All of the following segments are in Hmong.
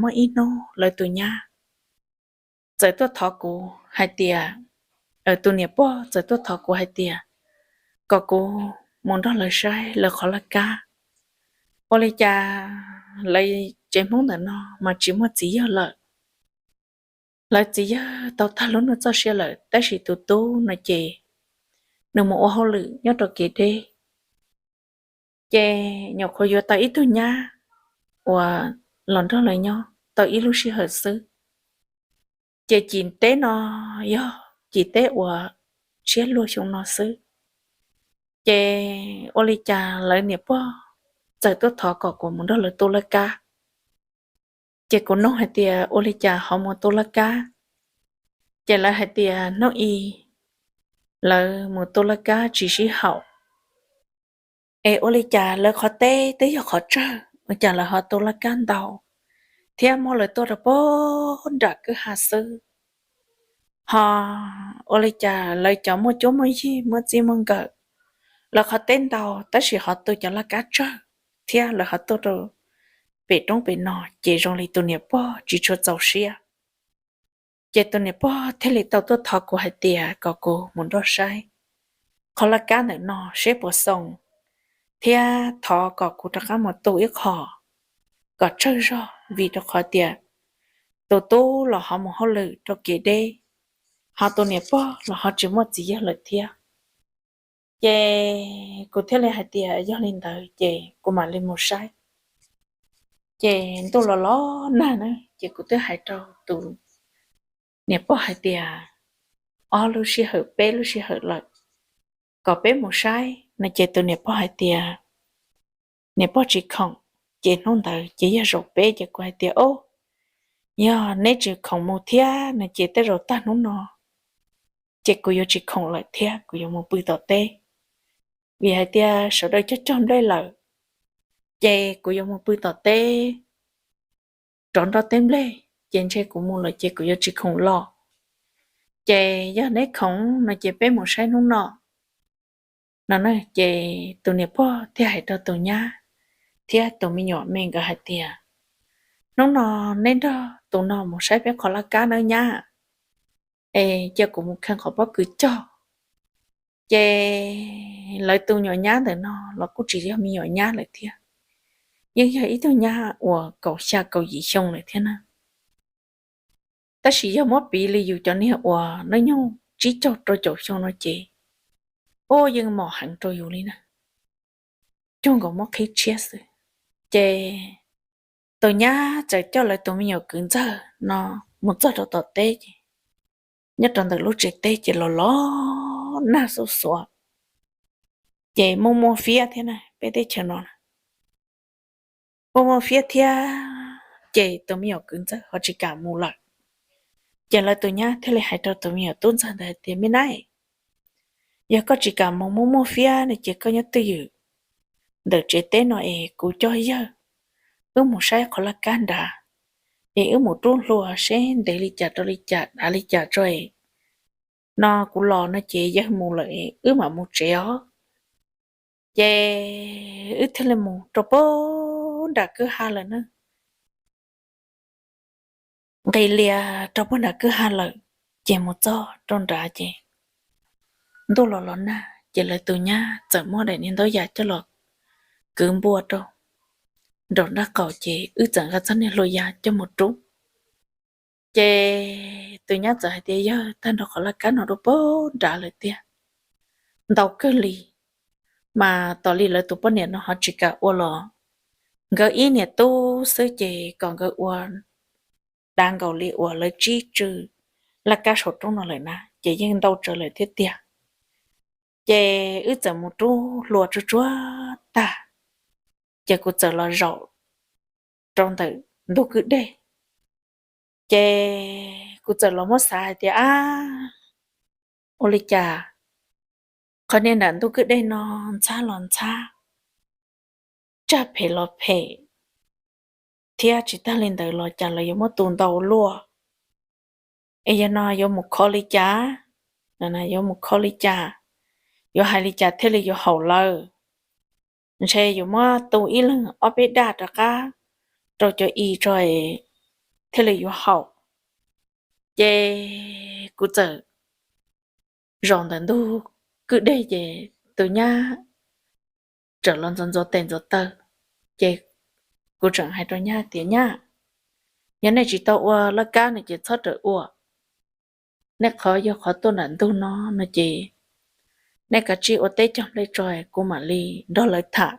muaj ib hnub lawv tus nyab txawm tuaj thov kuv hais tias, tus niam pog txawm tuaj thov kuv hais tias kom kuv mus nrog lawv saib lawv qhov laj kab. Ua li cas lawv tsev Hmoob ntawm no mas tsis muaj txiv yawg lawm. Lawv txiv yawg tau tag lub neej txoj sia lawm, tab sis tus tub no ces nws mus ua hauj lwm nyob rau kev deb, ces nyuam qhuav yuav tau ib tug nyab uas los nrog lawv nyob tau ib lub sij hawm xwb. Ces cim teb no yog cim teb uas tshiab luag xyoo no xwb. Ces ua li cas lawv niam pog txawm tuaj thov kom kuv mus nrog lawv tu laj kab. Ces kuv nug hais tias ua li cas ho mus tu laj kab. Ces lawv hais tias hnub i lawv mus tu laj kab tsis sib haum, es ua li cas lawv qhov teb twb yog qhov tsawg ua cas lawv ho tu laj kab ntau thiab muab lawv tuaj rau pem nram kwj ha xwb. Ho ua li cas lawv cov muaj cuab muaj yig muaj txij muaj nkawm, lawv qhov teb ntau tab sis ho tu cov laj kab tsawg thiab lawv ho tuaj rau pem roob pem no, ces zoo li tus niam pog tsis tshua txaus siab. Ces tus niam pog thiaj li tau tuaj thov kuv hais tias kom kuv mus nrog saib qhov laj kab ntawm no seb puas xoo, thiab thov kom kuv rov qab mus tu ib qho kom tsawg zog, vim rau qhov tias tus tub los ho mus hauj lwm rau kev deb, ho tus niam pog los ho tsis muaj txiv yawg lawm thiab. Ces kuv thiaj li hais tias yog li ntawd ces kuv mam li mus saib. Ces ntuj los los nag na, ces kuv twb hais rau tus niam pog hais tias ob lub sij hawm peb lub sij hawm lawm kom peb mus saib no, ces tus niam pog hais tias niam pog tsis khoom. Ces hnub ntawd ces yog zaum peb, ces kuv hais tias o, yog neb tsis khoom mus thiab no ces tej zaum tag hnub no ces kuv yuav tsis khoom lawm thiab kuv yuav mus pw tom teb, vim hais tias sawv daws cog cog nplej lawm, ces kuv yuav mus pw tom teb rov nroj teb nplej, ces ntshe kuv mus lawm ces kuv yuav tsis khoom los. Ces yog neb khoom no ces peb mus saib hnub no no. Ces tus niam pog thiaj hais rau tus nyab thiab tus me nyuam me nkawd hais tias hnub no neb nrog tus no mus saib peb qhov laj kab nawb nyab, es cia kuv mus kheej qhov pob kws cog. Ces lawv tus nyuam nyab ntawm no los kuj tsis yog me nyuam nyab lawm thiab, yeej yog ib tug nyab uas kaum xya kaum yim xyoo lawm thiab na. Tab sis yog muab piv li yus cov niag uas hnub nyoog tsib caug rau caum xyoo no ces ua yeej mom heev rau yus li na, cuag nkaus muab qhib tshiab xwb. Ces tus nyab txawm coj lawv tus me nyuam kwv ntxawg no mus txog rau tom teb ces nyob rau ntawm lub tsev teb ces los los nag xuj xuav, ces muaj muaj fiab thiab na, peb teb chaws no na muaj muaj fiab thiab, ces tus me nyuam kwv ntxawg ho tsis kam mus lawm. Ces lawv tus nyab thiaj li hais rau tus me nyuam tub ntxawg ntawd hais tias me nab, yog koj tsis kam mus muaj muaj fiab no ces koj nyob twj ywm ntawm tsev teb no es kuv coj yawg wb mus saib qhov laj kab nrad, es wb mus rub hlua seb ntev li cas rau li cas dav li cas tso es no kuv los no ces yawg mus lawm es wb mam mus tsev os. Ces wb thiaj li mus rau pem nram kwj ha lawm na. Nqis lias rau pem nram kwj ha lawm, ces mus txog rau nrad ces ntuj los los nag, ces lawv tus nyab txawm muab daim niag ntaub yas coj los kwv npua rau nraum nraub qaum, ces wb txawm nqa txoj niag hlua ya coj mus rub. Ces tus nyab txawm hais tias yawg, tag nrho qhov laj kab no rau pem nrad lawm tiag, ntau kawg li, mas tos li lawv tus poj niam no ho tsis kam ua los nkawd ib niam tub xwb ces kom nkawd ua dav nkaus li uas lawv tsib tsw laj kab saum roob no lawm na, ces yeej ntau tsawv lawm thiab tiag. Ces wb txawm mus rub hlua tsuag tsuag tag, ces kuv txawm los zaum rau ntawm ntug kwj dej. Ces kuv txawm los muab xav hais tias ab, ua li cas qhov niag nram ntug kwj dej no ntxhab los ntxhab, tsaj phem los phem, thiab tsis tag li ntawd los cas lawv yuav muab tu ntau luaj. Es yog no yuav mus kho li cas? Yuav mus kho li cas? Yuav hais li cas thiaj li yuav haum lawv? Ntshe yuav muab tu ib leeg ob peb daj rov qab rau cov i tso es thiaj li yuav haum. Ces kuv txawm zaum ntawm ntug kwj deg ces tus nyab txawm los ntxuav ntxuav tes ntxuav taw. Ces kuv tseem hais rau nyab tias, Nyab, yog nej tsis tau ua laj kab no ces txhob rawm ua. Nej qhov yog qhov tuaj nram ntug no no ces nej kav tsij ua teb cog nplej tso, kuv mam li nrog lawv tham.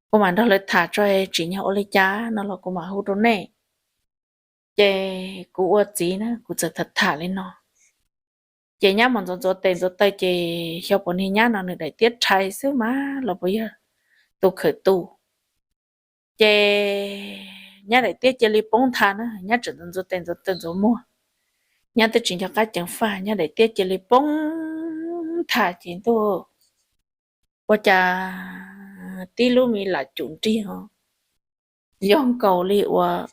Kuv mam nrog lawv tham tso, tsim nyog ua li cas no los kuv mam hu rau nej. Ces kuv ua txiv na, kuv txawm tham tham li no. Ces nyab mus ntxuav ntxuav tes ntxuav taw ces xyov puas niag nyab no nws daim tiab rhais xwb mas los puas yog tus khawm tus. Ces nyab daim tiab cia li poob ntha na, nyab tseem ntxuav ntxuav tes ntxuav taw ntxuav muag, nyab twb tsis nco qab ceev faj, nyab daim tiab cia li poob ntha ces ntuj, ua cas tib lub me lam cum nrig os, yog nkaus li uas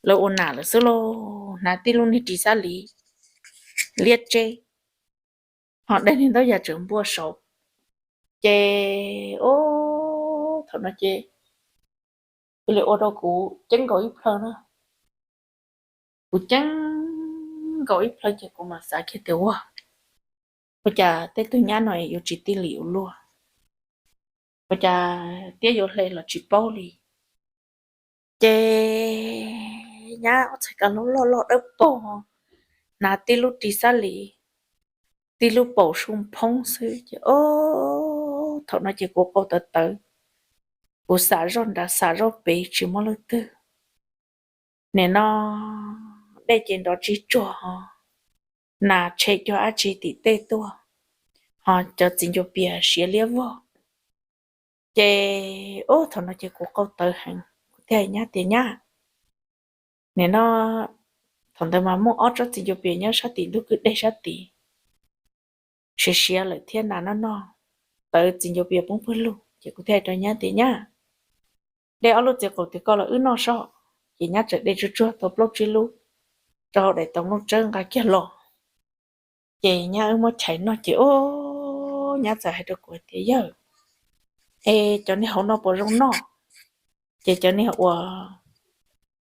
lawv ua nas lawm xwb lauj, hnav tib lub niag ris xab lis liab tseb, ho daim niag ntaub yas tseem npua saud. Ces ub, thaum no ces cia li ua rau kuv ceeb nkaus ib plhaw na. Kuv ceeb nkaus ib plhaw ces kuv mam xav kiag tias, Ua, ua cas tej tug nyab no yuav tsis tij lim ua luaj? Ua cas tiab yuav hle los tsis paub li? Ces nyab ob txhais kab loj loj dawb paug, hnav tib lub ris xab lis, tib lub paum su phoob xwb ces, o, thaum no ces kuv qau tawv tawv, kuv xam zoj nrad xam zoj pem tsis muaj leej twg. Nim no dej ces nrov tsis tsuag ho, nas tshe cog dab tsi tim tej tuaj, ho cov txiv ncuav pias siav liab vog. Ces ub, thaum no ces kuv qau tawv heev, kuv thiaj hais nyab tias, Nyab, nim no, thaum ntawd mas muaj ob tsob txiv ncuav pias nyob sab tim ntug kwj deg sab tid, siav siav lawm thiab nas noj noj, tawv txiv ncuav pias poob pawg lug ces kuv thiaj hais rau nyab tias, Nyab, de ob lub txiv qaum tim ko los wb noj soj. Ces nyab txawm de tsuag tsuag tau plaub tsib lub rau hauv daim tau nplooj tsawb nqa kiag los. Ces nyab wb muab chais noj ces ub, nyab txawm hais rau kuv tias, Yawg, es cov niag hauv no puas zoo noj? Ces cov niag uas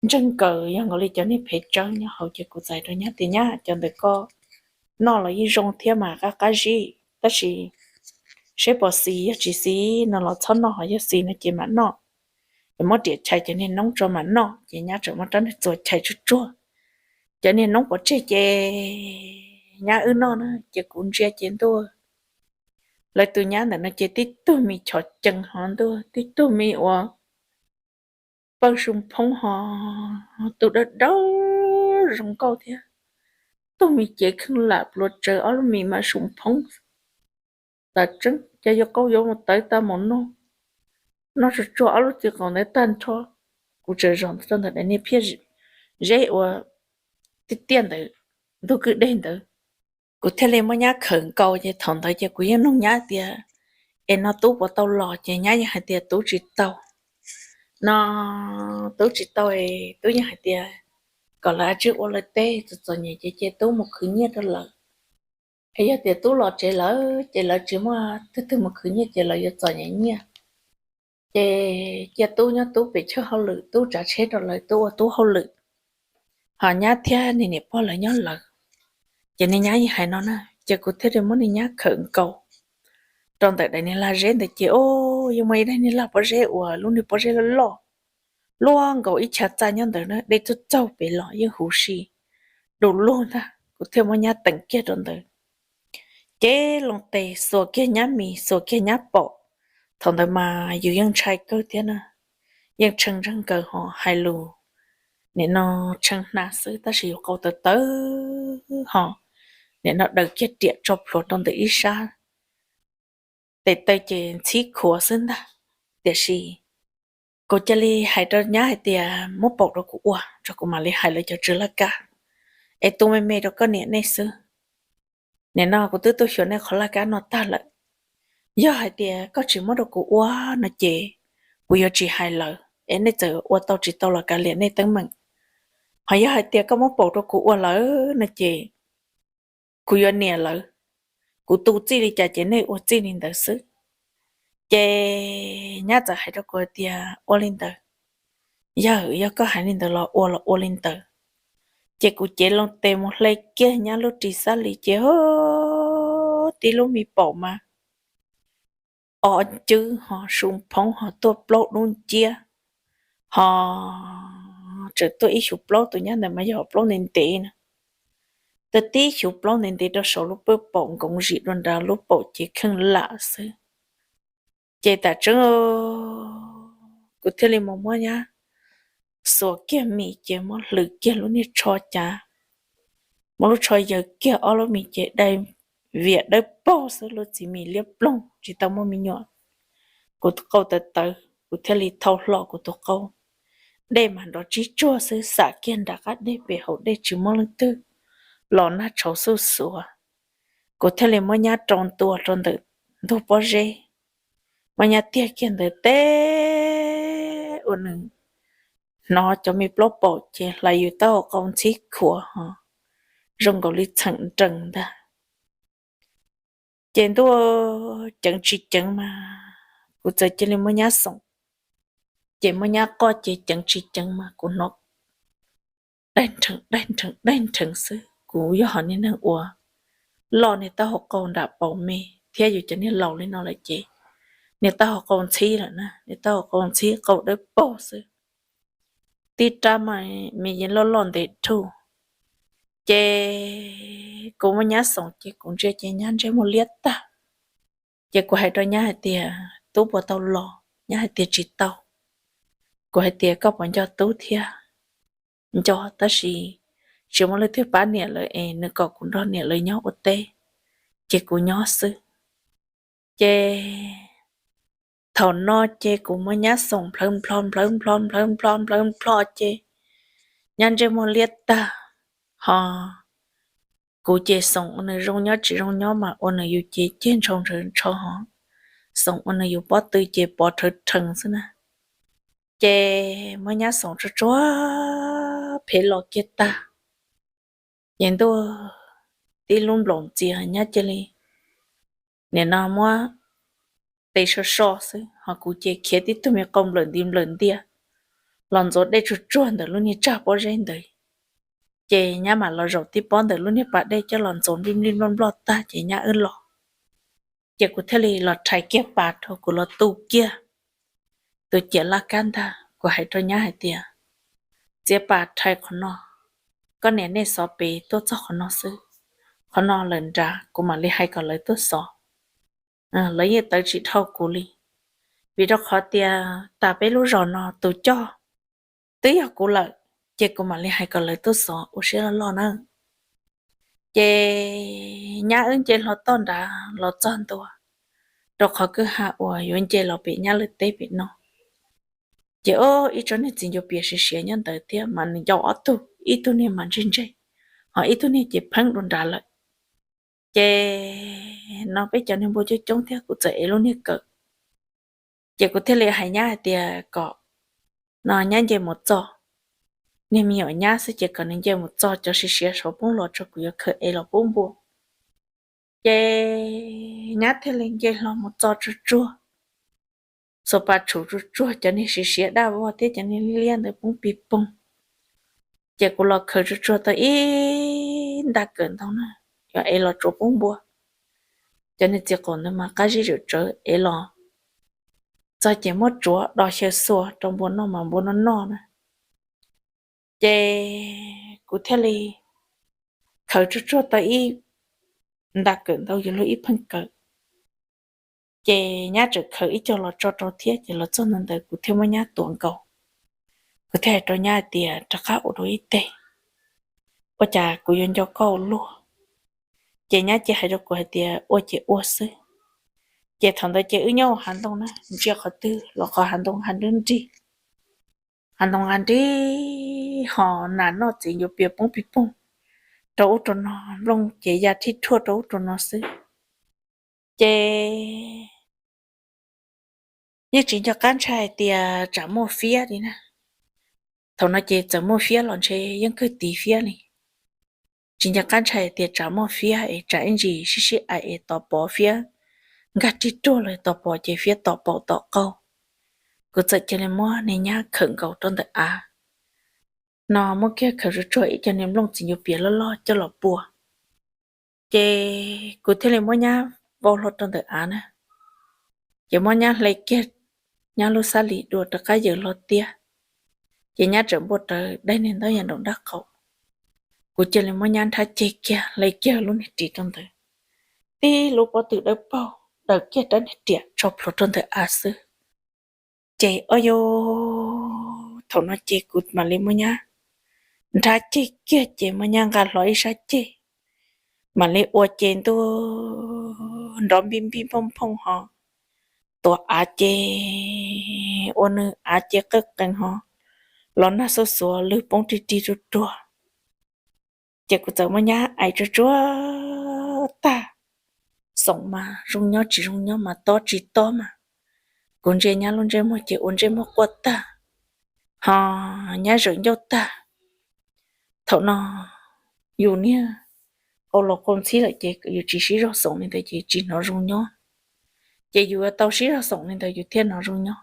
ntseeg nkaws yog nkaus li cov niag phev tsawb nyob hauv. Ces kuv txawm hais rau nyab tias, Nyab, cov ntawm ko noj los yeej zoo thiab mas qab qab zib, tab sis seb puas xis, yog tsis xis no los txhob noj, ho yog xis no ces mam noj. Es muab riam chais cov niag noob tso mam noj. Ces nyab txawm muab rab niag txuas chais tsuag tsuag cov niag noob pov tseg ces nyab wb noj na. Ces kuv ntsia ces ntuj, lawv tus nyab ntawm no ces tib tug me chov cees ho ntuj, tib tug me uas pawg su phoob ho, tus dawb dawb zoo nkauj thiab, tug me cev kheej lam pluav tsawv, ob lub mis mas su phoob. Tas tseeb, cas yuav qau yuav mus tawv tag mus noj, noj tsuag tsuag ob lub txiv qaum ntawd tag nrho. Kuv txawm zaum rau ntawm daim niag phiaj zeb uas tiaj tiaj ntawd, ntug kwj deg ntawd. Kuv thiaj li muab nyab khawm nkaus ces thaum ntawd ces kuv yeej nug nyab tias, Es no tub puas tau los? Ces nyab yeej hais tias tub tsis tau. No tub tsis tau, tub yeej hais tias kom lawv ua teb txom txom nyem ces cia tub mus khwv nyiaj rau lawv. Es yog tias tub los tsev lawm ces lawv tsis muaj twg twg mus khwv nyiaj ces lawv yuav txom nyem nyiaj. Ces cia tub nyob tub pem chaw hauj lwm, tub tsav tsheb rau lawv, tub ua tub hauj lwm, ho nyab thiab niag niam pog lawv nyob lawv. Ces niag nyab yeej hais no na, ces kuv thiaj li muab niag nyab khawm nkaus rau ntawm daim niag lag zeb ntawd ces, o, yeej muaj ib daim niag lag pob zeb uas lub niag pob zeb loj loj, luaj nkaus ib chav txaj nyob ntawd na, dej txaug txaug pem los yeej huv si du lug ntag. Kuv thiaj muab nyab teem kiag rau ntawd, ces loo tes xuas kiag nyab mis, xuas kiag nyab paum. Thaum ntawd mas yus yeej ntshai kawg thiab na, yeej tshee ntseeg nkaws ho hais lus, nim no tshee hna xwb tab sis yus qau tawv tawv ho, nim no daws kiag riam tso plhuav rau ntawm ib sab, tes taw ces ntxhib khuav xwb ntag. Tiam sis kuv cia li hais rau nyab hais tias muab paum rau kuv ua tso kuv mam li hais lawv cov tswv laj kab es tu me me rau koj niam nej xwb. Nim no kuv twb tuaj xyuas nej qhov laj kab no tag lawm, yog hais tias koj tsis muab rau kuv ua no ces kuv yuav tsis hais lawv es nej txawm ua tau tsis tau los kav liam nej teeb meem. Ho yog hais tias koj muab paum rau kuv ua lawm no ces kuv yuav niam lawv, kuv tu txij li cas ces nej ua txij li ntawd xwb. Ces nyab txawm hais rau kuv tias ua li ntawd, Yawg, yog koj hais li ntawd los ua los ua li ntawd. Ces kuv cev loo tes mus hle kiag nyab lub ris xab lis ces ho tib lub me paum mas o cwb ho su phoob ho tuaj plaub dub nciab ho tseem tuaj ib xyuv plaub, tus nyab ntawd mas yog plaub ntev ntev na. Tau tib xyuv plaub ntev ntev rau saum lub pwj paum nkoov zim dua nrad, lub paum ces kheej lam xwb. Ces tam tseeb kuv thiaj li mus muab nyab xuas kiag mis ces muab hlwv kiag lub niag tsho cav, muab lub tsho yaws kiag ob lub mis ces dai viam dawb paug xwb, lub txiv mis liab ploog tsis tau muaj me nyuam. Kuv tus qau tawv tawv kuv thiaj li thau hlo kuv tus qau, dej mas nrov tsib tsuag xwb, xam kiag nram qab dej pem hauv dej tsis muaj leej twg los nag tshauv xuj xuav. Kuv thiaj li muab nyab rau ntua rau ntawm ntug pob zeb, muab nyab tiag kiag ntawd teb ua nws hnov cov me plaub paum ces hlais yus taub hau qau ntxhib khuav ho zoo nkaus li txheem nrees ntag. Ces ntuj, ceev tsis ceev mas kuv txawm cia li muab nyab xoom, ces muab nyab qoj ces ceev tsis ceev mas kuv hnov daig nrheev daig nrheev daig nrheev xwb. Kuv yog hom niag neeg uas loj niag taub hau qau nram paus me thiab yus cov niag laus li no lawm ces niag taub hau qau ntxhib lawm na, niag taub hau qau ntxhib qau dawb paug xwb. Tib rab mas me yeej loj loj ntev dhau. Ces kuv muab nyab xoom ces kuv ntsia ces nyab ntsej muag liab tag. Ces kuv hais rau nyab hais tias, tub puas tau los? Nyab hais tias tsis tau. Kuv hais tias koj puas nco tub thiab? Nco, tab sis tsis muaj leej twg pab niam lawv es nws kom kuv nrog niam lawv nyob ua teb, ces kuv nyob xwb. Ces thaum no ces kuv muab nyab xoom nplhawv nplho nplhawv nplho nplhawv nplho nplhawv nplho ces nyab ntsej muag liab tag ho kuv ces xoom ua nws zoo nyob tsis zoo nyob mas ua nws yus ces ceg ntshaus ntshaus ntshaus ho xoom ua nws yus pob tw ces pov rhawv rheev xwb na. Ces muab nyab xoom tsuag tsuag phem los kiag tag. Ces ntuj, tib lub nplaum ntxias nyab cia li nim no muab tes so so xwb ho kuv ces khiav tib tug me qau nplawm nti nplawm ntiag los ntxuav dej tsuag tsuag ntawm lub niag tsag pob zeb ntawd. Ces nyab mam los zaum tib pob ntawm lub niag pas dej coj los ntxuav nplij nplij nploj nploj tag ces nyab wb los. Ces kuv thiaj li los rhais kiag pas rau kuv los tu kiag tus ciam laj kab ntag. Kuv hais rau nyab hais tias, txiav pas rhais qhov no, koj niam nej xov pem tuaj txog qhov no xwb, qhov no lawm nrad kuv mam li hais kom lawv tuaj xov. Lawv yeej tawv tsis dhau kuv li, vim rau qhov tias tas peb lub zos no tus coj twb yog kuv lawm, ces kuv mam li hais kom lawv tuaj xov ua siab loj loj na. Ces nyab wb nce hlo toj nrad los txog ntua, rau qhov kwj ha uas yuav nce los pem nyab lawv teb pem no. Ces ib tsob niag txiv ncuav pias siav siav nyob ntawd thiab mas nws ncau ob tug, ib tug niag mas ntseg ntseg, ho ib tug niag ces pheeb dua nrad lawm. Ces no peb cov niag npua coob coob thiab kuv txawm ev lub niag kawm. Ces kuv thiaj li hais nyab hais tias kom no nyab nce mus txog, niag me nyuam nyab xwb ces kom nws nce mus txog cov siav siav saud poob los tso kuv yuav khaws ev los pub npua. Ces nyab thiaj li nce hlo mus txog tsuag tsuag, xuas pas tshum tsuag tsuag cov niag siav siav daj vog thiab cov niag liab ntawd poob pig poog. Ces kuv los khaws tsuag tsuag tau ib nta kawm ntau na, yuav ev los tsuav pub npua. Cov niag txiv qaum ntawd mas qab zib zawm tsawv, ev los txog ces muab tsuav do xyaw xuas rau npua noj mas npua noj noj na. Ces kuv thiaj li khaws tsuag tsuag tau ib nta kawm ntau yuav luag ib pheej kawm. Ces nyab tseem khaws ib co los tso rau thiab, ces los txog ntawd kuv thiaj muab nyab tuav nkaus. Kuv thiaj hais rau nyab hais tias, rov qab ua dua ib teg, ua cas kuv yuav nco koj ua luaj. Ces nyab cia hais rau kuv hais tias ua ces ua xwb. Ces thaum ntawd ces wb nyob ua hav ntoo na, ntsia qhov twg los qhov hav ntoo hav nrib nrig, hav ntoo hav nrib ho nas noj txiv ncuav pias poob pig poog rau ub rau no, nplooj ces ya thib rhuaj rau ub rau no xwb. Ces yeej tsis nco qab ntshai hais tias tsam muaj fiab li na. Thaum no ces txawm muaj fiab los ntshe yeej kawg tiv fiab li. Tsis nco qab ntshai hais tias tsam muaj fiab es tsam ib ntsis sib sib aim es tos pom fiab nkag rig ruag los tos pom ces fiab tom paum tom qaug. Kuv txawm cia li muab niag nyab khawm nkaus rau ntawm av no, muab kiag khaws tsuag tsuag ib co niag nplooj txiv ncuav pias loj loj coj los pua. Ces kuv thiaj li muab nyab vau hlo rau ntawm av na, ces muab nyab hle kiag nyab lub xab lis dua rov qab yaws hlo tiab, ces nyab tseem npuaj rawv daim niag ntaub yas nraum nraub qaum. Kuv cia li muab nyab nrhab ceg kiag hle kiag lub niag ris rau ntawd, tib lub pob tw dawb paug daws kiag rab niag riam tso plhuav rau ntawm av xwb. Ces o yo, thaum no ces kuv mam li muab nyab nrhab ceg kiag ces muab nyab nqa hlo ib sab ceg, mam li ua ces ntuj nrov npij npij nphooj nphooj ho, tuav av ces ua nws av ces qawj qees ho, los nag xuj xuav lwg poob rig rig ruag ruag. Ces kuv txawm muab nyab aim tsuag tsuag tag, xoom mas zoo nyob tsis zoo nyob mas tob tsis tob mas, kuv ntsia nyab lub ntsej muag ces ua ntsej muag quaj tag, ho nyab zawm ncauj tag. Thaum no yus niag qau los qau ntxhib lawm ces yus tsis sib zog xoom li ntawd ces tsis hnov zoo nyob, ces yus yuav tau sib zog xoom li ntawd yus thiaj hnov zoo nyob.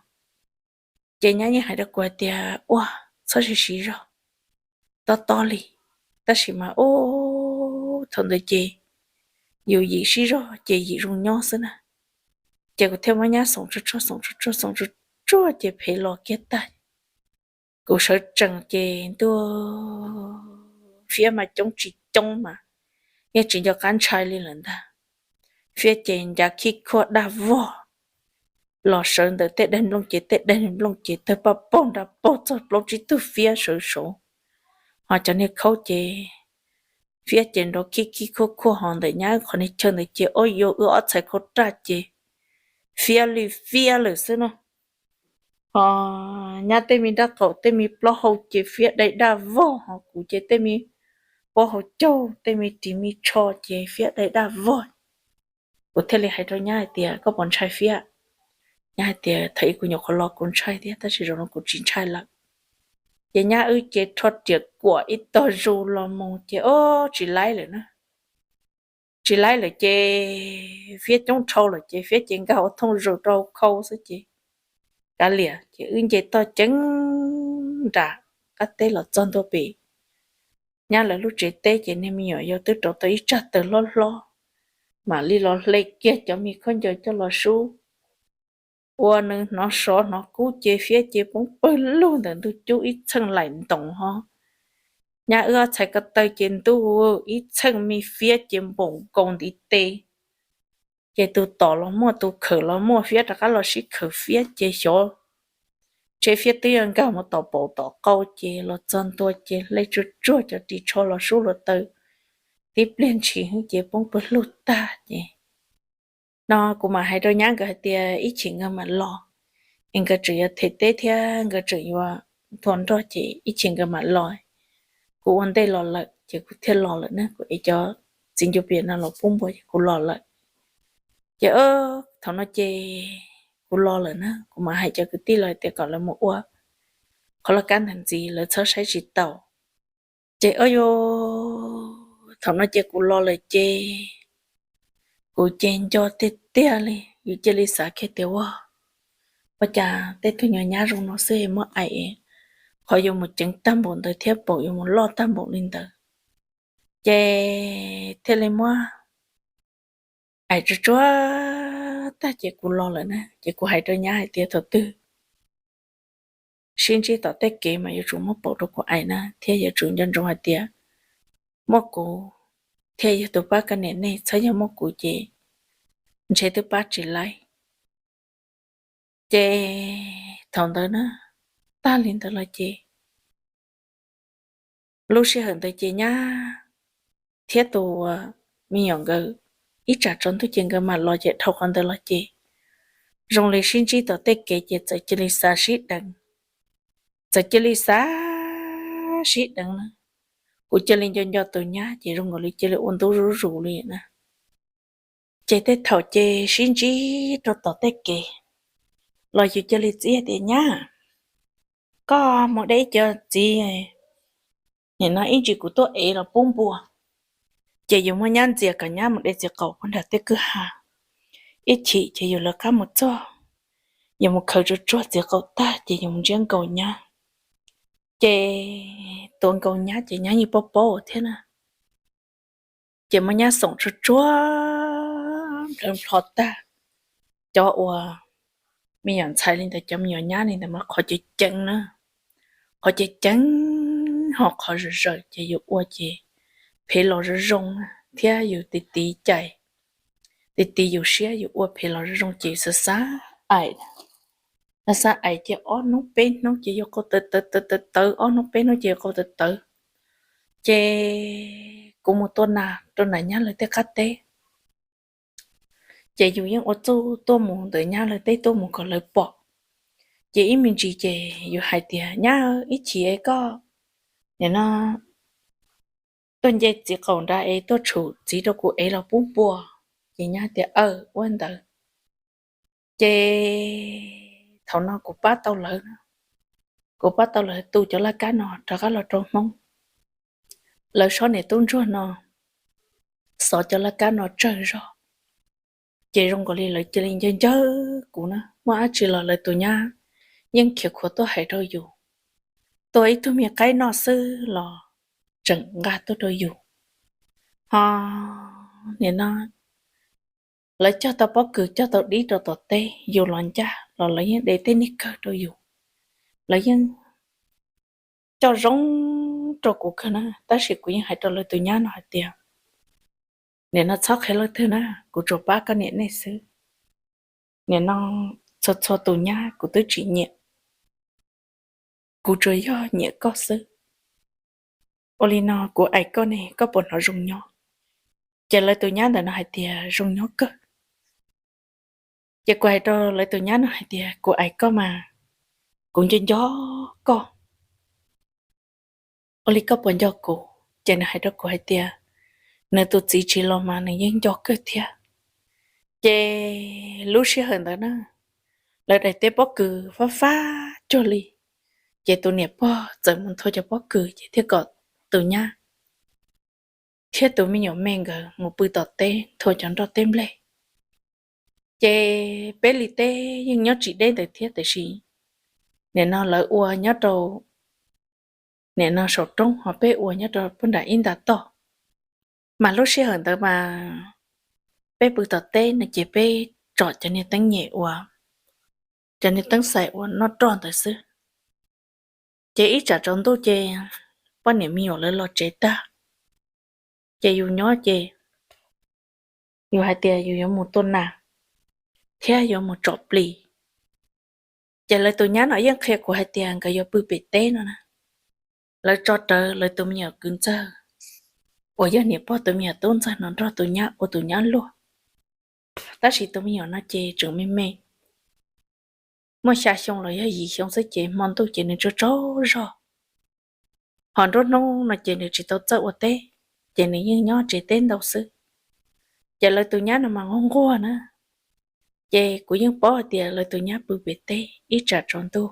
Ces nyab yeej hais rau kuv hais tias ua txhob siv siv zog, tob tob li. Tab sis mas ub thaum ntawd ces yus yim sib zog ces yim zoo nyob xwb na. Ces kuv thiaj muab nyab xoom tsuag tsuag xoom tsuag tsuag xoom tsuag tsuag ces phem los kiag tag. Kuv sawv tsees ces ntuj, fiab mas coob tsis coob mas yeej tsis nco qab ntshai li lawm ntag. Fiab ces ncav khib khuaj daj vog los sawv ntawm tej daim nplooj ces tej daim nplooj ces tawg paj paug nra paug txog plaub tsib tug fiab sawv saud, ho cov niag khaub ces fiab ces nrov khib khib khuaj khuaj ho ntawm nyab qhov niag chaw ntawd ces ob yuav wb ob txhais khau raj ces fiab li fiab lawm xwb no. Ho nyab tej me nrab qaum tej me plaub hau ces fiab dai daj vog ho kuv ces tej me plaub hau caug tej me ris me tsho ces fiab dai daj vog. Kuv thiaj li hais rau nyab hais tias koj puas ntshai fiab? Nyab hais tias thaum ub kuv nyuam qhuav los kuv ntshai thiab tab sis zaum no kuv tsis ntshai lawm. Ces nyab wb ces rho riam kuam ib tog zus los mus ces ob tsis laib lawm na. Tsis laib lawm ces fiab coob dhau lawm ces fiab ces nkag ua thooj zus rau khau xwb ces kav liam ces wb nce toj ceev nram qab teb los txog ntua pem nyab lawv lub tsev teb ces niag me nyuam yaus twb rauv tau ib tsag taws hlob hlob, mam li los hle kiag cov me khaub ncaws coj los sub. Ua nws hnov sov hnov kub ces fiab ces poob pawg lug ntawm ntug cub ib txheej laim ntoos ho. Nyab wb ob txhais ko taw ces ntuj, ib txheej me fiab ces npaum nkaus ntiv tes. Ces tus tom los muaj tus khawm los muaj, fiab rov qab los sib khawm fiab ces xyov ntshe fiab twb yuav nkag mus tom paum tom qau ces los txog ntua ces hle tsuag tsuag cov ris tsho los sub hluav taws, tib pliag ntshis ces poob pawg lug tag ces no kuv mam hais rau nyab nkawd hais tias ib chim nkawd mam los, es nkawd tseem yuav them teb thiab nkawd tseem yuav nthua nroj ces ib chim nkawd mam los. Kuv ua ntej los lawm ces kuv thiaj los lawm na, kuv ev cov txiv ncuav pias no los pub npua ces kuv los lawm. Ces thaum no ces kuv los lawm na, kuv mam hais cov kwv tij los hais tias kom lawv mus ua qhov laj kab ntawd ntxiv, lawv txhob saib tsis taus. Ces o yus, thaum no ces kuv los lawm ces kuv ces nco tiag tiag li, yus cia li xav kiag tias ua, ua cas tej tug nyuag nyab zoo no xwb muab aim, qhov yuav mus ceev tag npaum ntawd thiab paum yuav mus loj tag npaum li ntawd. Ces thiaj li muab aim tsuag tsuag tag ces kuv los lawm na, ces kuv hais rau nyab hais tias thaum twg sib ntsib tom tej kev mas yuav tsum muab paum rau kuv aim na, thiab yuav tsum nco ntsoov hais tias muaj kuv thiaj yog tus pab koj niam nej, txhob yog muaj kuv ces ntshe twb pab tsis laib. Ces thaum ntawd na, tag li ntawd los ces lub sij hawm ntawd ces nyab thiab tus me nyuam nkawd ib tsam tsaus ntuj ces nkawd mam los, ces dhau qhov ntawd los ces zoo li sib ntsib tom tej kev ces txawm cia li xav sib deev, txawm cia li xav sib deev na. Kuv cia li nco nco tus nyab ces zoo nkaus li cia li ua ntub zuj zus li na. Ces tej thaum ces sib ntsib rau tom tej kev los yus cia li txib tias nyab, koj mus de ib co txiv, nim no ib ntsis kuv tuaj ev los pub npua. Ces yus muab nyab ntxias kom nyab mus de txiv qaum puag nram tej kwj ha. Ib chim ces yus lawv qab mus txog, yus mus khaws tsuag tsuag txiv qaum tag ces yus mus ntsiab nkaus nyab. Ces tua nkaus nyab ces nyab yeej paub paub thiab na. Ces muab nyab xoom tsuag tsuag nplhawv nplho tag, cov uas me nyuam ntxhais li ntawd, cov me nyuam nyab li ntawd mas qhov ceev ceev na, qhov ceev ceev ho qhov zawm zawm ces yus ua ces phem los zoo zoo thiab yus tiv tiv cais, tiv tiv yus siab yus ua phem los zoo zoo ces xav xav aim, xav xav aim ces ob hnub peb hnub ces yuav qau tawv tawv tawv tawv, ob hnub peb hnub ces yuav qau tawv tawv. Ces kuv mus tua nas rau nram nyab lawv tej qab teb, ces yus yeej ua txuj tuaj mus ntawm nyab lawv teb tuaj mus kom lawv pom. Ces ib me ntsis ces yus hais tias, Nyab, ib chim es koj nim no tuaj nce txiv qaum nrad es tuaj tshum txiv rau kuv ev los pub npua. Ces nyab tias, Aw, ua ntawd. Ces thaum no kuv pab tau lawv, kuv pab tau lawv tu cov laj kab no rov qab los rau Hmoob. Lawv sab niam tub ntsuag no xov cov laj kab no tsawg zog, ces zoo nkaus li lawv cia li ncawg ncawg kuv na. Muaj dab tsi los lawv tus nyab yeej khiav khuav tuaj hais rau yus, tua ib tug me qaib noj xwb los tseem nqa tuaj rau yus. Ho nim no lawv cog tau pob kws cog tau dib rau tom teb, yus los ncaj los lawv yeej de tej niag kawg rau yus, lawv yeej coj zoo rau kuv kawg na. Tab sis kuv yeej hais rau lawv tus nyab no hais tias, Nim no txhob qhia leej twg na, kuv tsuas pab koj niam nej xwb. Nim no txhua txhua tus nyab kuv twb tsis nyiam, kuv tsuas yog nyiam koj xwb. Ua li no kuv aim koj ne, koj puas hnov zoo nyob? Ces lawv tus nyab ntawm no hais tias zoo nyob kawg. Ces kuv hais rau lawv tus nyab no hais tias kuv aim koj mas kuv nco nco koj. Ua li koj puas nco kuv? Ces nws hais rau kuv hais tias nws tus txiv tsis los mas nws yeej nco kawg thiab. Ces lub sij hawm ntawd na, lawv daim teb pob kws fab fab cuag li, ces tus niam pog txawm mus nthua cov pob kws ces thiaj kom tus nyab thiab tus me nyuam me nkawd mus pw tom teb nthua cov nroj teb nplej. Ces peb li teb yeej nyob tsis deb ntawd thiab tiam sis nim no lawv ua nyob rau nim no saum roob ho peb ua nyob rau pem nram ib nta toj. Mas lub sij hawm ntawd mas peb pw tom teb no ces peb tsom cov niag teeb nyem uas, cov niag teeb xais uas noj roj ntawd xwb. Ces ib tsam tsaus ntuj ces poj niam me nyuam lawv los tsev tag, ces yus nyob ces yus hais tias yus yuav mus tua nas thiab yuav mus tsom plis. Ces lawv tus nyab no yeej qhia kuv hais tias nkawd yuav pw pem teb no na. Lawv tso rawv lawv tus me nyuam kwv ntxawg uas yog niam pog tus me nyuam tub ntxawg no nrog tus nyab ua tus nyab luag. Tab sis tus me nyuam no ces tseem me me, muaj xya xyoo los yog yim xyoo xwb ces hmo ntuj ces nws tsaug tsaug zog. Ho nruab hnub no ces nws tsis tau txawj ua teb, ces nws yeej nyob tsev teb ntau xwb. Ces lawv tus nyab no mas nquag nquag na, ces kuv yeej paub hais tias lawv tus nyab pw pem teb ib tsam tsaus ntuj.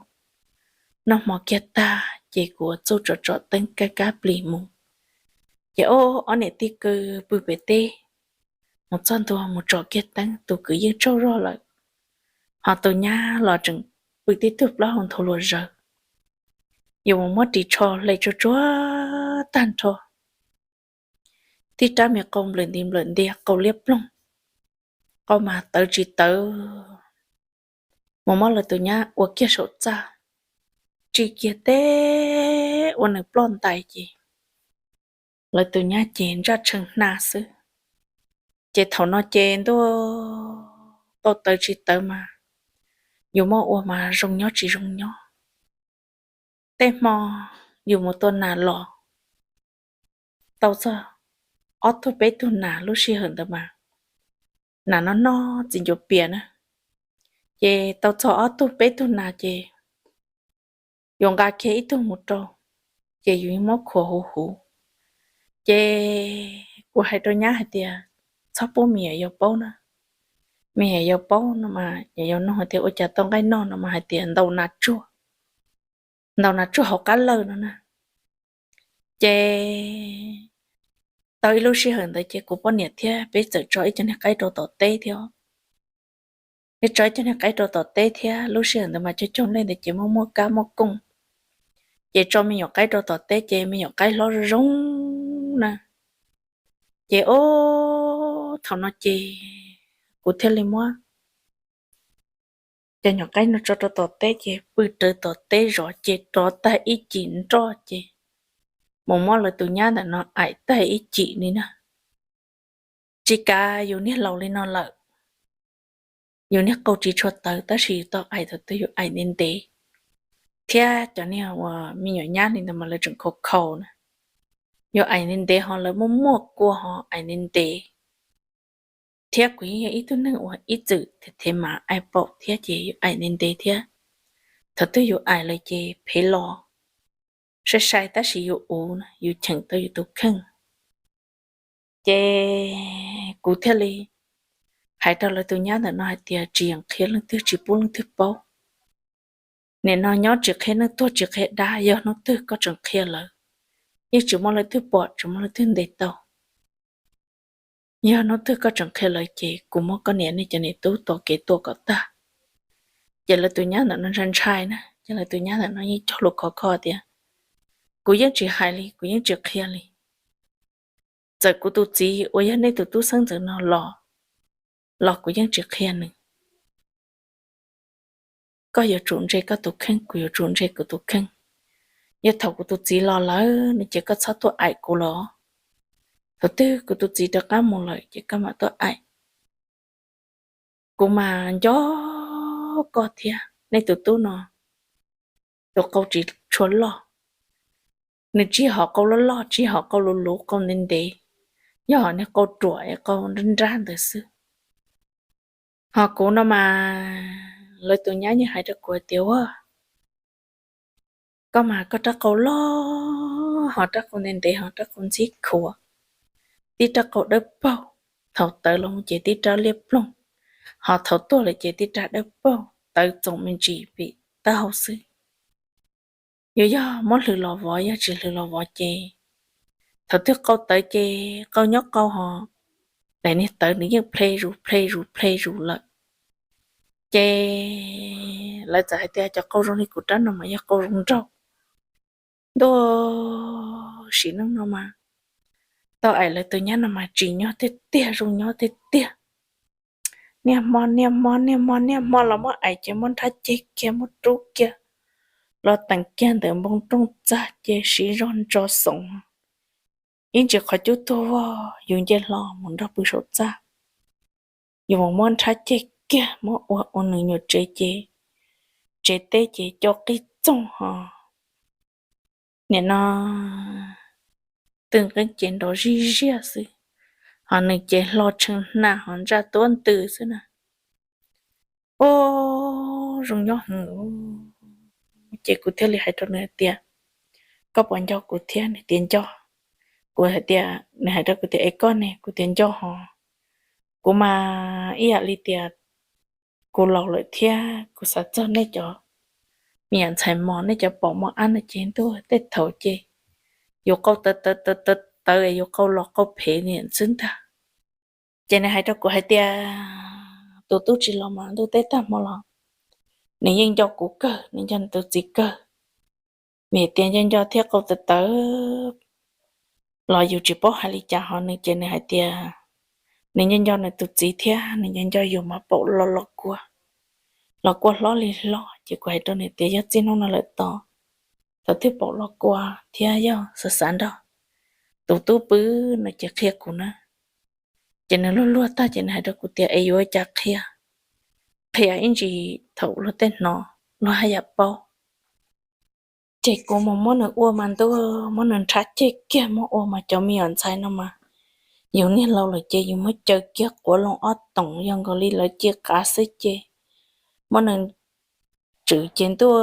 Noj hmo kiag tag ces kuv ua txuj tsom tsom teeb kab kab plis mus. Ces ob niam tij kwv pw pem teb, mus txog ntua mus tsom kiag teeb, tus kwv yeej tsaug zog lawm, ho tus nyab los tseem pw tib tug plaub hau nthuav luas zawv. Yus mus muab ris tsho hle tsuag tsuag tag nrho, tib rab me qau nplawm nti nplawm ntia qau liab ploog, qau mas tawv tsis tawv. Mus muab lawv tus nyab ua kiag saum txaj, tsis kiag teb ua nws ploj ntais ces lawv tus nyab ces ntsaj tshee hna xwb. Ces thaum no ces ntuj, qau tawv tsis tawv mas yus muab ua mas zoo nyob tsis zoo nyob. Tej hmo yus mus tua nas los, tau txog ob tug peb tug nas lub sij hawm ntawd mas nas no noj txiv ncuav pias na. Ces tau txog ob tug peb tug nas ces yus nqa kiag ib tug mus rau, ces yus muab khuam huv huv. Ces kuv hais rau nyab hais tias, Txhob pub me nyuam yaus paub na, me nyuam yaus paub no mas yus nug hais tias ua cas tau nqaij noj no mas hais tias ntaus nas tsuag, ntaus nas tsuag hauv qab lawj no na. Ces tau ib lub sij hawm ntawd ces kuv poj niam thiab peb txawm tso ib co niag qaib rau tom teb thiab. Nws tso ib co niag qaib rau tom teb thiab lub sij hawm ntawd mas cog cog nplej ntawd ces muaj muaj kab muaj kooj, ces tso me nyuam qaib rau tom teb ces me nyuam qaib hlob zoo zoo na. Ces ob thaum no ces kuv thiaj li muab cov nyuam qaib no tso rau tom teb ces pw rawv tom teb zov ces rov tag ib cim nroj ces mus muab lawv tus nyab ntawm no aim tag ib cim li na. Tsis kav yus niag laus li no lawm, yus niag qau tsis tshua tawv tab sis yus tau aim thaum twg yus aim ntev ntev, thiab cov niag uas me nyuam nyab li ntawd mas lawv tseem khau khau na, yus aim ntev ntev ho lawv muaj muaj kua ho aim ntev ntev. Thiab kuv yeej yog ib tug neeg uas ib txwm them them mas aim paum thiab ces yus aim ntev ntev thiab, thaum twg yus aim lawm ces phev los sai sai tab sis yus uv na yus cheem tau yus tus kheej. Ces kuv thiaj li hais rau lawv tus nyab ntawm no hais tias tsis yeem qhia leej twg tsis pub leej twg paub. Nim no nyob tsis qhia neeg tuag tsis qhia dab, yog hnub twg koj tseem qhia lawv, yeej tsis muaj leej twg pom tsis muaj leej twg ntes tau. Yog hnub twg koj tseem qhia lawv ces kuv muab koj niam nej cov niam tub tua kev tuag kom tag. Ces lawv tus nyab ntawm no ntshai ntshai na ces lawv tus nyab ntawm no yeej cog lus khov kho tias kuv yeej tsis hais li kuv yeej tsis qhia li. Txawm kuv tus txiv uas yog nej tus tub xeeb ntxwv no los, los kuv yeej tsis qhia nws. Koj yuav tsum ntse koj tus kheej kuv yuav tsum ntse kuv tus kheej. Yog thaum kuv tus txiv los lawm no ces koj txhob tuaj aim kuv los, thaum twg kuv tus txiv rov qab mus lawm ces koj mam tuaj aim. Kuv mas nco koj thiab nej tus tub no tus qau tsis tshua loj. Nws tsis hom qau loj loj tsis hom qau luv luv qau ntev ntev, yog hom niag qau ruam es qau nrab nrab ntawd xwb. Ho kuv no mas lawv tus nyab yeej hais rau kuv tias ua koj mas koj rab qau loj ho rab qau ntev ntev ho rab qau ntxhib khuav, tib rab qau dawb paug, thaum tawv los mus ces tib rab liab ploog, ho thaum tuag lawm ces tib rab dawb paug tawv txoom me ntsis pim taub hau xwb. Yus yog muab hlwv los vov yog tsis hlwv los vov ces thaum twg qau tawv ces qau nyob qau ho, daim niag tawv nws yeej ple zus ple zus ple zus lawm. Ces lawv txawm hais tias cov qau zoo li kuv rab no mas yog qau zoo nraug. Ntuj, sim neej no mas tau aim lawv tus nyab no mas tsim nyog tiag tiag zoo nyob tiag tiag. Niaj hmo niaj hmo niaj hmo niaj hmo los muab aim ces muab nrhab ceg kiag muab rub kiag los teem kiag ntawm npoo rooj txag ces siv zog ntso xoov, ib ntsis qhov cub tuag vog yus nce hlo mus nrog pw saum txaj. Yus mus muab nrhab ceg kiag muab ua ua nws nyuam tsev ces tsev teb ces co qig txoog ho nim no twb nqeeb ces nrov zij ziaj xwb, ho nws ces hlo tshee hna ho ntsaj tuab ntws xwb na. Ub, zoo nyob heev. Ces kuv thiaj li hais rau nws hais tias koj puas nco kuv thiab? Nws tias nco. Kuv hais tias, nws hais rau kuv tias es koj ne? Kuv tias nco ho. Kuv mas ib yam li tias kuv laus lawm thiab kuv xav txog nej cov me nyuam ntxhais mos nej cov pom mos ab no ces ntuj tej thaum ces yus qau tawv tawv tawv tawv es yus qau los qau phem niam xwb ntag. Ces nws hais rau kuv hais tias tus tub tsis los mas ntuj teb tag hmo los nws yeej nco kuv kawg, nws nco nws tus txiv kawg. Vim tias nco nco thiab qau tawv tawv los yus tsis paub hais li cas ho nws ces nws hais tias nws nco nco nws tus txiv thiab nws nco nco yus mas paum los los kua, los kua hlob li hlob. Ces kuv hais rau nws tias yog txij hnub no lawm tod, thaum twg paum los kua thiab yog xav xav nrog tus tub pw no ces qhia kuv na. Ces nws luag luag tag ces nws hais rau kuv tias es yuav ua cas qhia, qhia ib ntsis thaum luag tej hnov luag haj yam paub. Ces kuv mus muab nws ua mas ntuj, muab nws nrhab ceg kiag muab ua mas cov me nyuam ntxhais no mas yus niag laus lawm ces yus muab caw kiag quav loo ob toom yog nkaus li lawv ci qav xwb ces muab nws tswm ces ntuj,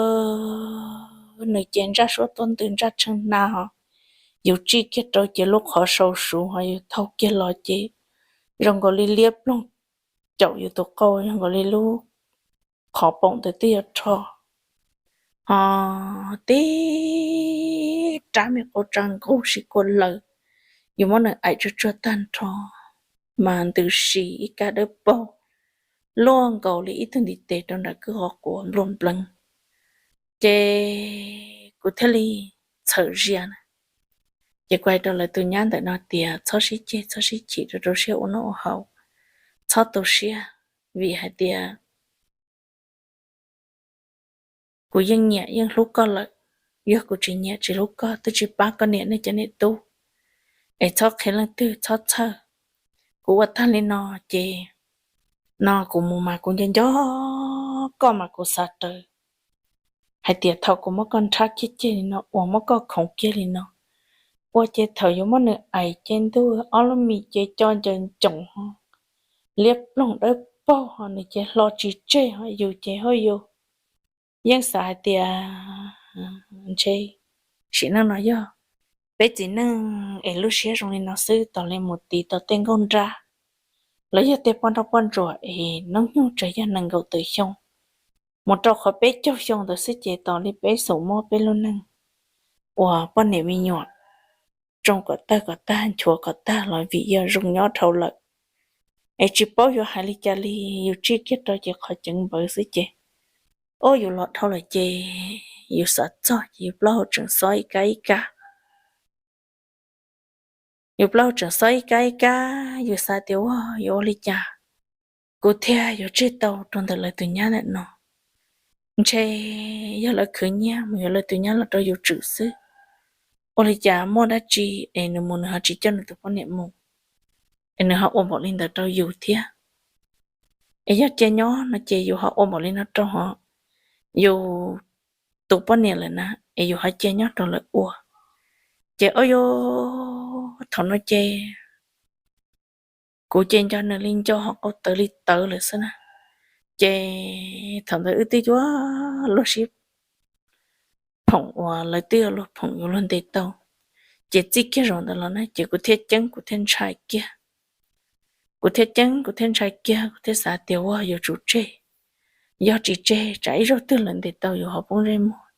nws ces ntsaj suab tuab ntws ntsaj tshee hna ho, yus tsij kiag rau ces lub qhov sau suv ho yus thau kiag los ces zoo nkaus li liab ploog caum yus tus qau zoo nkaus li lub qhov paum ntawd twb yuav rho ho tib rab me qau tsa nqug sib kua lawm. Yus muab nws aim tsuag tsuag tag nrho mas ntws si ib kab dawb paug luaj nkaus li ib tug ntiv tes rau nram kwj qhov quav npluag npleev. Ces kuv thiaj li txhawm zia na. Ces kuv hais rau lawv tus nyab ntawm no tias txhob sib ceg txhob sib chim, rau rau siab ua noj ua haus, txhob tu siab, vim hais tias kuv yeej nyiam yeej hlub koj lawm. Yog kuv tsis nyiam tsis hlub koj twb tsis pab koj niam nej cov niam tub, es txhob qhia leej twg txhob txhawj. Kuv ua tag li no ces no kuv mus mas kuv nco nco koj mas kuv xav rawv hais tias thaum kuv muab koj nrhab kiag ceg li no uas muab koj khoov kiag li no, ua ces thaum yuav muab nws aim ces ntuj, ob lub mis ces co ncaws ncoos ho liab ploog dawb paug ho nws ces hlo tsis tseg ho yus ces hauj yus yeej xav hais tias ntshe sim neej no yog peb txiv neej es lub siab zoo li no xwb tos li mus tiv tau tej nkauj nrab los yog tej poj nrauj poj ntsuam es hnub nyoog tsuas yog nees nkaum tawm xyoo mus rau qhov peb caug xyoo ntawd xwb ces tos li peb xum mob peb lub neej uas poj niam me nyuam tsoo kom tawg kom tag nchuav kom tag los vim yog zoo nyob dhau lawm. Es tsis paub yuav hais li cas li, yus tsij kiag rau ces qhov ceev npawv xwb ces, o, yus los dhau lawm ces yus xav txog ces yus plaub hau tseem xob ib kab ib kab. Yus plaub hau tseem xob ib kab ib kab, yus xav tias ua yuav ua li cas kuv thiaj yuav tseg tau rau ntawm lawv tus nyab ntawm no. Ntshe yog lawv khwv nyiaj mus yuav lawv tus nyab los rau yus tswm xwb. Ua li cas muaj dab tsi es nws mus nws ho tsis coj nws tus poj niam mus, es nws ho ua npaum li ntawd rau yus thiab? Es yog cia nyob no ces yus ho ua npaum li no rau ho yus tus poj niam lawm na, es yus ho cia nyob rau lawv ua. Ces o, yus thaum no ces kuv ces nco nws li nco ho qau tawv li tawv lawm xwb na. Ces thaum ntawd wb twb yuav luag sib phoom uas lawv twb yuav luag phoom yuav luag ntes tau. Ces txij kiag zaum ntawd los na ces kuv thiaj ceeb kuv thiaj ntshai kiag. Kuv thiaj ceeb kuv thiaj ntshai kiag, kuv thiaj xav tias ua yuav tsum tseg, yog tsis tseg tsam ib zaug twg lawv ntes tau yus ho poob zeb muag.